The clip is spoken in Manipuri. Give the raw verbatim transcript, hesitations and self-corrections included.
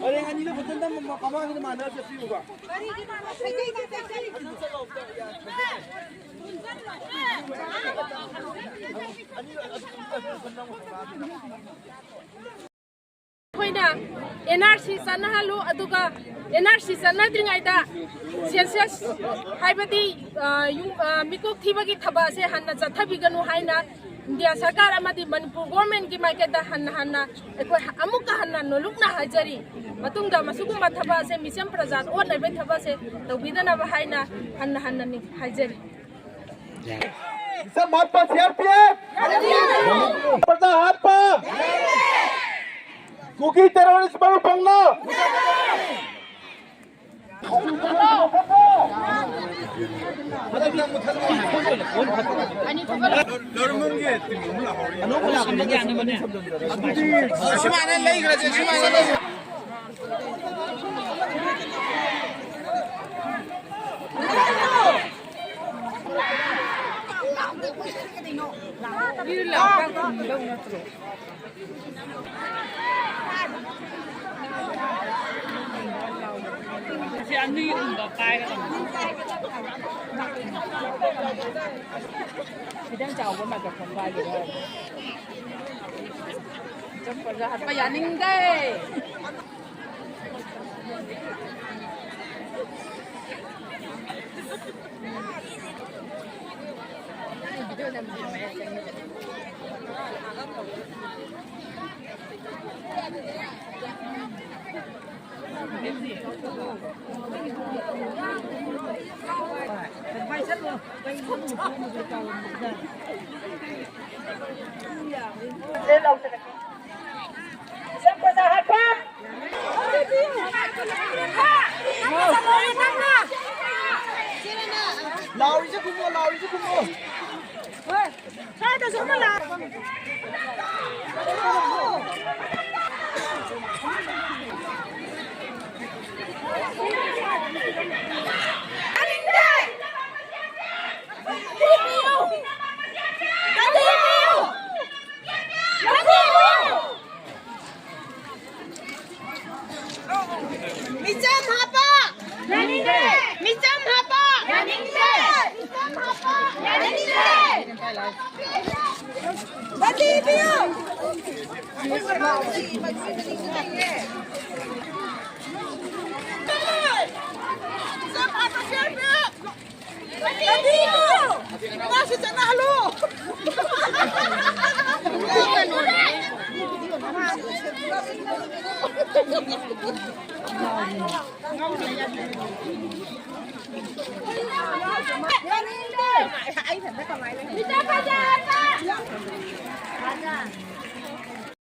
ꯄꯔꯦꯡ ꯑꯅꯤꯗ ꯐꯖꯅ ꯃꯃꯥꯡꯒꯤꯗ ꯃꯥꯟꯅꯔ ꯆꯠꯄꯤꯌꯨꯕ꯫ ꯑꯩꯈꯣꯏꯅ ꯑꯦꯟ ꯑꯥꯔ ꯁꯤ ꯆꯠꯅꯍꯜꯂꯨ, ꯑꯗꯨꯒ ꯑꯦꯟ ꯑꯥꯔ ꯁꯤ ꯆꯠꯅꯗ꯭ꯔꯤꯉꯩꯗ ꯁꯦꯟꯁꯁ, ꯍꯥꯏꯕꯗꯤ, ꯑ, ꯌꯨꯝ, ꯑ, ꯃꯤꯀꯣꯛ ꯊꯤꯕꯒꯤ ꯊꯕꯛ ꯑꯁꯦ ꯍꯟꯅ ꯆꯠꯊꯕꯤꯒꯅꯨ ꯍꯥꯏꯅ ꯏꯟꯗꯤꯌꯥ ꯁꯔꯀꯥꯔ ꯑꯃꯗꯤ ꯃꯅꯤꯄꯨꯔ ꯒꯣꯔꯃꯦꯟꯒꯤ ꯃꯥꯏꯀꯩꯗ ꯍꯟꯅ ꯍꯟꯅ ꯑꯩꯈꯣꯏ ꯑꯃꯨꯛꯀ ꯍꯟꯅ ꯅꯣꯂꯨꯛꯅ ꯍꯥꯏꯖꯔꯤ꯫ ꯃꯇꯨꯡꯗ ꯃꯁꯤꯒꯨꯝꯕ ꯊꯕꯛ ꯑꯁꯦ ꯃꯤꯆꯝ ꯄ꯭ꯔꯖꯥ ꯑꯣꯠꯅꯕꯒꯤ ꯊꯕꯛ ꯑꯁꯦ ꯇꯧꯕꯤꯗꯅꯕ ꯍꯥꯏꯅ ꯍꯟꯅ ꯍꯟꯅ ꯅꯤꯡ-, ꯍꯥꯏꯖꯔꯤ꯫ ꯃꯤꯆꯝ ꯍꯥꯠꯄ ꯁꯤ ꯑꯥꯔ ꯄꯤ ꯑꯦꯐ! ꯄ꯭ꯔꯖꯥ ꯍꯥꯠꯄ! ꯀꯨꯀꯤ ꯇꯦꯔꯣꯔꯤꯁ ꯃꯔꯨꯞ ꯐꯪꯅ! ꯑꯗꯨꯗꯤ ꯁꯨꯃꯥꯏꯅ ꯂꯩꯈ꯭ꯔꯁꯦ, ꯁꯨꯃꯥꯏꯅ ꯂꯩꯈ꯭ꯔꯁꯦ꯫ ꯁꯤ ꯑꯅꯤꯒꯨꯝꯕ ꯄꯥꯏꯒꯗꯕꯅꯤ꯫ ꯈꯤꯇꯪ ꯆꯥꯎꯕ ꯃꯥꯏꯀ꯭ꯔꯣꯐꯣꯟ ꯄꯥꯏꯒꯗꯕꯅꯤ꯫ ꯆꯠꯄꯒ ꯍꯥꯠꯄ ꯌꯥꯅꯤꯡꯗꯦ꯫ ꯂꯥꯎꯔꯤꯁꯦ ꯈꯨꯝꯃꯣ, ꯂꯥꯎꯔꯤꯁꯦ ꯈꯨꯝꯃꯣ꯫ ꯁ꯭ꯋꯥꯏꯗꯁꯨ ꯑꯃ ꯂꯥꯎ꯫ ꯃꯤꯆꯝ ꯍꯥꯞꯄ! ꯌꯥꯅꯤꯡꯗꯦ! ꯃꯤꯆꯝ ꯍꯥꯞꯄ! ꯌꯥꯅꯤꯡꯗꯦ! ꯃꯤꯆꯝ ꯍꯥꯞꯄ! ꯌꯥꯅꯤꯡꯗꯦ! ꯕꯟꯗꯤ ꯄꯤꯌꯨ! ꯃꯤꯆꯝ ꯍꯥꯞꯄ ꯁꯦꯝꯕꯤꯌꯨ!